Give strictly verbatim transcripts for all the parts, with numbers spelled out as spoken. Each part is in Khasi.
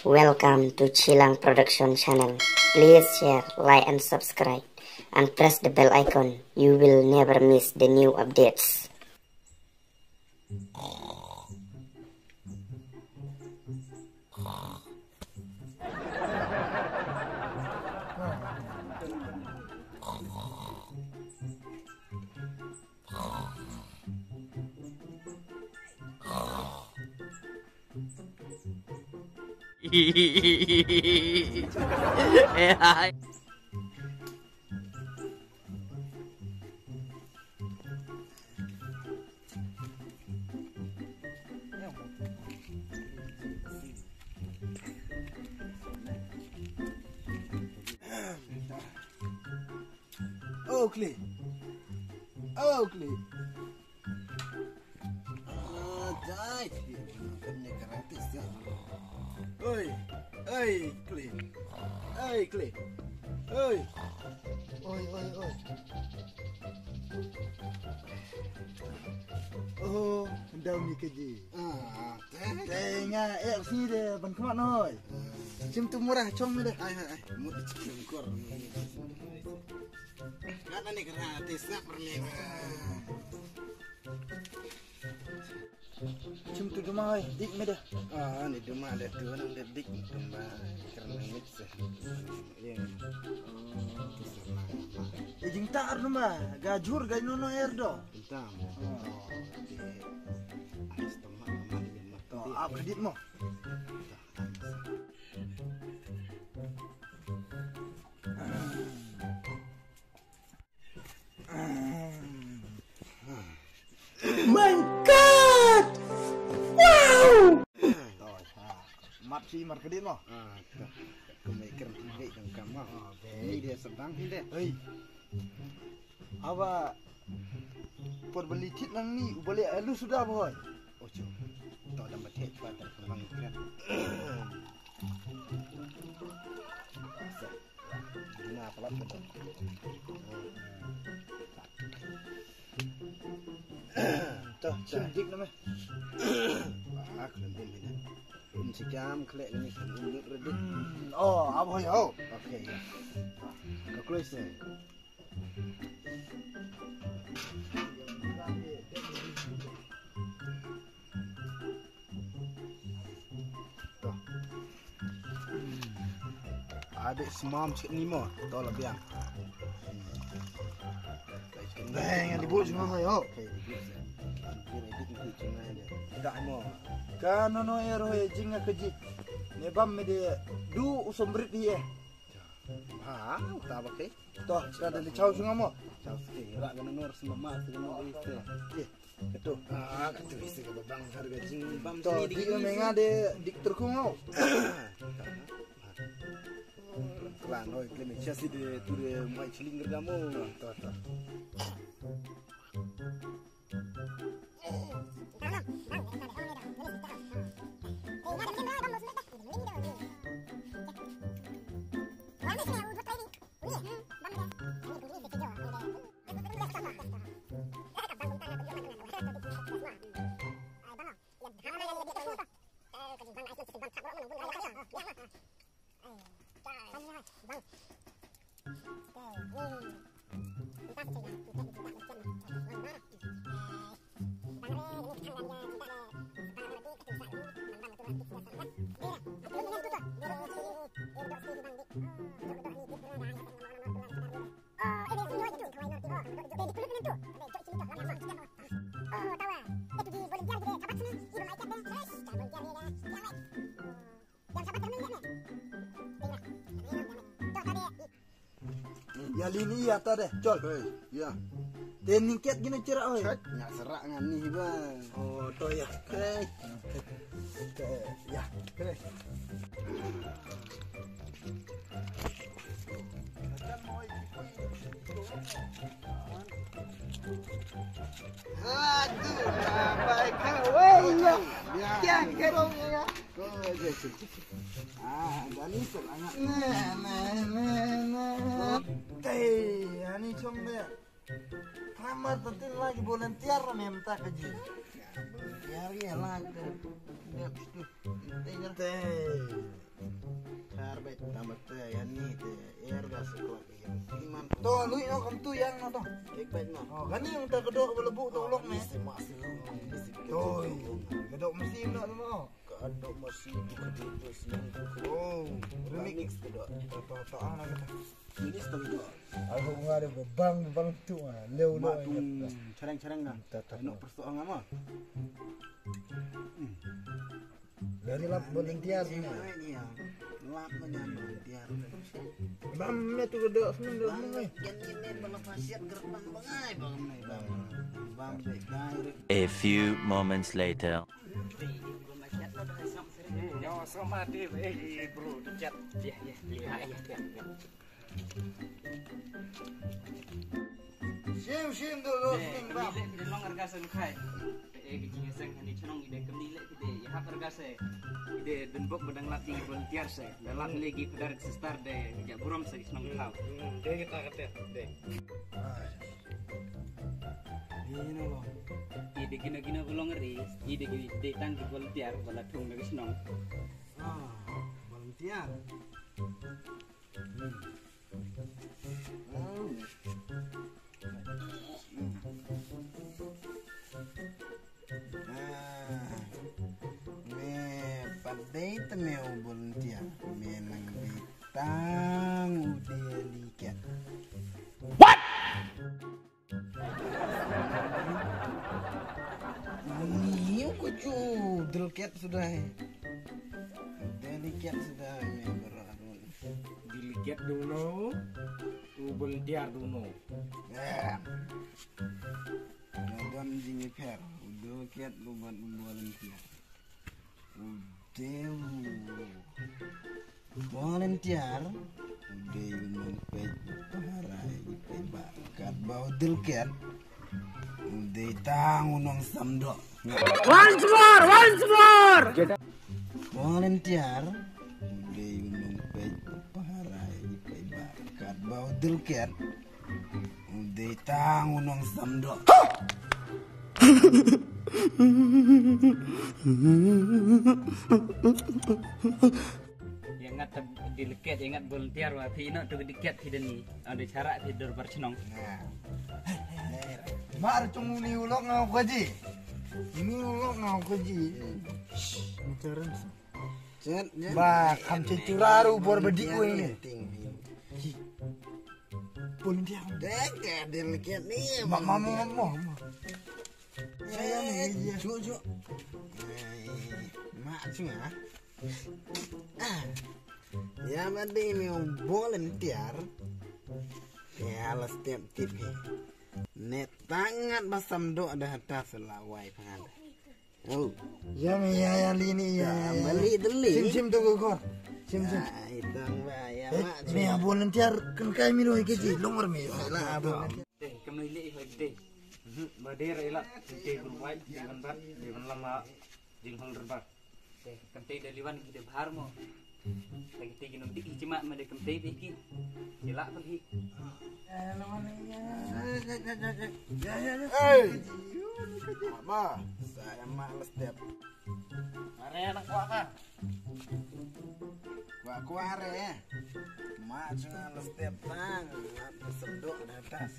Welcome to Chilang Production Channel. Please share, like and subscribe and press the bell icon. You will never miss the new updates. Oakley. Oakley. Ah, dai. Kan ne karate siya. Oi, oi, Clay. Oi, Clay. Oi. Oi, oi, oi. Oh, ndau ni keji. Ah, teng. Teng, ah, eh, sini deh, ban kemat noi. Cim tu murah, cong ni deh. Ai, ai, ai. Mut cim kor. Ngat na ni kena tis ngap pernik. Cim tu duma, oi, dik me dah. Ah, ni duma dah tu, nang dah dik duma. Kerana ngit seh. Iya. Oh, tu sama. Eh, jingtar duma, gajur, gajur no air do. Entam. Oh. Ais temak, temak, temak. To, ap kedit mo. My God! Wow! Mat shi mar kedit mo. Ah, kumai ker ngai dang kam mo. Ni dia sedang ni deh. Hei. Aba por beli tit nang ni ubali alu sudah boy. Ojo. To dam bete pa ter kembang kren. Nah, pelat betul. Tuh, cantik nama. Ah, keren pun ini. Ini sekian klik ini kan unjuk ready. Oh, apa ya? Oke ya. Ke close nih. Adik semam cik ni mo, to la biang. Bang, ada buat semam ayo. Dah mo. Ka nono ero he jinga keji. Ne bam me de du usomrit hi eh. Ha, uta ba ke? To, kita ada di chau sunga mo. Chau sikit. Rak kena nur semama, kena nur iste. Okey. Betul. Ah, kata iste ke babang harga jing. Bam to, sini di dikit menga de dik terkungau. Kelan oi, kena chasi de tu de mai chiling gergamo. To, to. Ya lini ya ta de, chol. Hei, ya. Te ningket gini chira oi. Chat, nya serak ngan ni ba. Oh, to ya. Hei. Te, ya. Hei. Aduh, baik kawai ya. Ya. Kya karo ya. Ko je. Ah, dani serangat. Nah, nah, nah, nah. Tei, ani chong de. Kamar tatin lagi volunteer ne mta kaji. Volunteer ya lagi. Tei. Tama te, ïa ni te, er ga se klok ïa. Iman. To, lui no kam tu ïa no to. Kek baik no. Oh, kani ong ta ka doh ba la buh to lok ne. Isi mak si long, isi. To, ka doh mesti no no. Ka doh mesti tu ka doh mesti tu ka doh. Oh, remix. Remix ka doh. To, to, to, ah, na ka ta. Ini satu doh. Aku ngare bang bang tu ah. Leu leu. Mak tu cereng-cereng na. Ta, ta, ta. Nok persoalan apa? Dari lap volunteer ni. Lap volunteer. Bam me tu kedok semua dok ni. Kan ini malah khasiat gerbang bangai bang ni bang. Bang dek dai. A few moments later. Yo, selamat eh bro, chat. Ya ya ya ya. Shim shim do lo sting bam. Ide long arga sen khai. Eh, ki jingïaseng hani chnong ide kemni le ide ya hap arga se. Ide dun bok badang lat di volunteer se. Da lat le gi pedar sister de ja burom se chnong thaw. De kita kata de. Ide gina gina belong ri, ide gina de tang ki volunteer bala thung de chnong. Ah, volunteer. Me pat dei te me u volunteer, me nang dei tang u delikat. What? Ni ko chu delikat sudah. Delikat sudah me baru. Delikat duno, u volunteer duno. Don jingïapher, u delikat u bad u volunteer. U dei u volunteer, u dei u nongpeit para ïa ki paidbah. Katba u delikat, u dei tang u nongsamdoh. Once more, once more. Volunteer, u dei u nongpeit para ïa ki paidbah. Katba u delikat, u dei tang u nongsamdoh. Ïa ngat ta delikat, ïa ngat volunteer wa phi ino tu delikat phi dani. Ade chara phi dorbar chnong. Mar chung ni u lok ngau kaji. Ni u lok ngau kaji. Ni chara. Ba kam che chura ru bor ba di u ne. Volunteer. Dek delikat ni. Ma ma ma ma. Ya ya ni ya. Chu chu. Ma chu ah. Ya ma dei me volunteer. Ya la step tip hi. Ne tangat ba samdoh da hata sela wai pangan. Oh. Ya me ya ya li ni ya. Bali deli. Sim sim tu ko. Sim sim. Ai tang ba ya ma. Me ya volunteer kan kai mi roi ke ji longor me. La volunteer. Te kam lai le hoi te. Ba de ra ila te group wai de ban bat de ban lama jing hol rba. Te kam te de liwan ki de bhar mo. Te ki te ki nom di ki ma ma de kam te de ki. Ila pa hi. Hey. Ma sa ya ma la step. Are na kwa ma. Kwa kwa re. Ma chunga la step tang. Ma sendok da tas.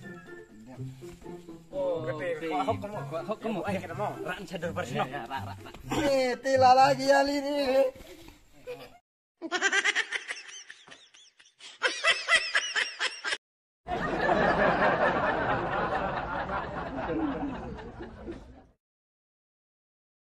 Oh, kete kwa hok kamu. Kwa hok kamu. Ai kete mo. Ran chador bersih. Ya, ra ra ra. Eh, tila lagi ya li ni.